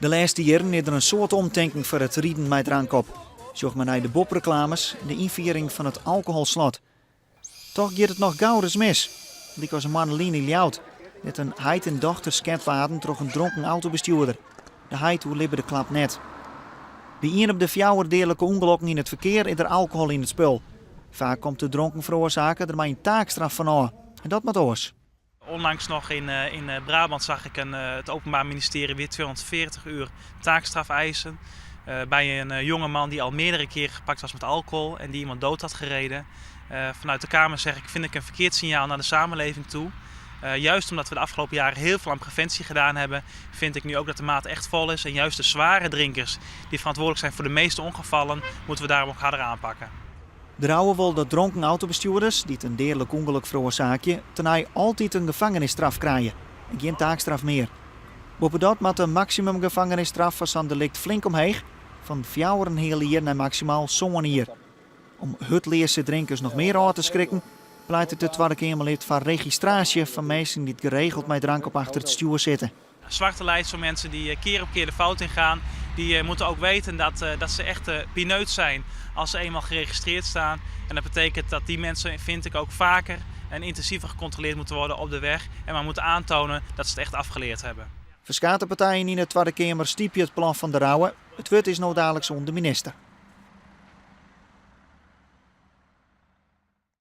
De lêste jierren is der in soad omtinken foar it riden mei drank op. Sjoch mar nei de Bob-reklames en de ynfiering fan it alkoholslot. Toch giet it noch gauris mis, lykas in moanne lyn yn Ljouwert, dêr't in heit en dochter skept waarden troch in dronken autobestjoerder. De heit oerlibbe de klap net. By ien op de fjouwer deadlike ûngelokken yn it ferkear is der alkohol yn it spul. Faak komt de dronken feroarsaker der mei in taakstraf fanôf. En dat moat oars. Onlangs nog in Brabant zag ik het Openbaar Ministerie weer 240 uur taakstraf eisen. Bij een jonge man die al meerdere keren gepakt was met alcohol en die iemand dood had gereden. Vanuit de Kamer zeg ik, vind ik een verkeerd signaal naar de samenleving toe. Juist omdat we de afgelopen jaren heel veel aan preventie gedaan hebben, vind ik nu ook dat de maat echt vol is. En juist de zware drinkers die verantwoordelijk zijn voor de meeste ongevallen, moeten we daarom ook harder aanpakken. De Rouwe wol dat dronken autobestjoerders dy't in deadlik ûngelok feroarsaakje, tenei altyd in gefangenisstraf krije en gjin taakstraf mear. Boppedat moat de maksimumgefangenisstraf foar sa'n delikt flink omheech, fan fjouwer-en-in heal jier nei maksimaal sân jier. Om hurdlease drinkers noch mear ôf te skrikken, pleitet it Twadde Keamerlid foar registraasje fan minsken dy't geregeld mei drank op achter it stjoer sitte. Zwarte lijst voor mensen die keer op keer de fout ingaan. Die moeten ook weten dat ze echt pineut zijn als ze eenmaal geregistreerd staan. En dat betekent dat die mensen, vind ik, ook vaker en intensiever gecontroleerd moeten worden op de weg. En maar moeten aantonen dat ze het echt afgeleerd hebben. Ferskate partijen yn de Twadde Keamer stypje it plan fan De Rouwe. It wurd is no daliks oan de minister.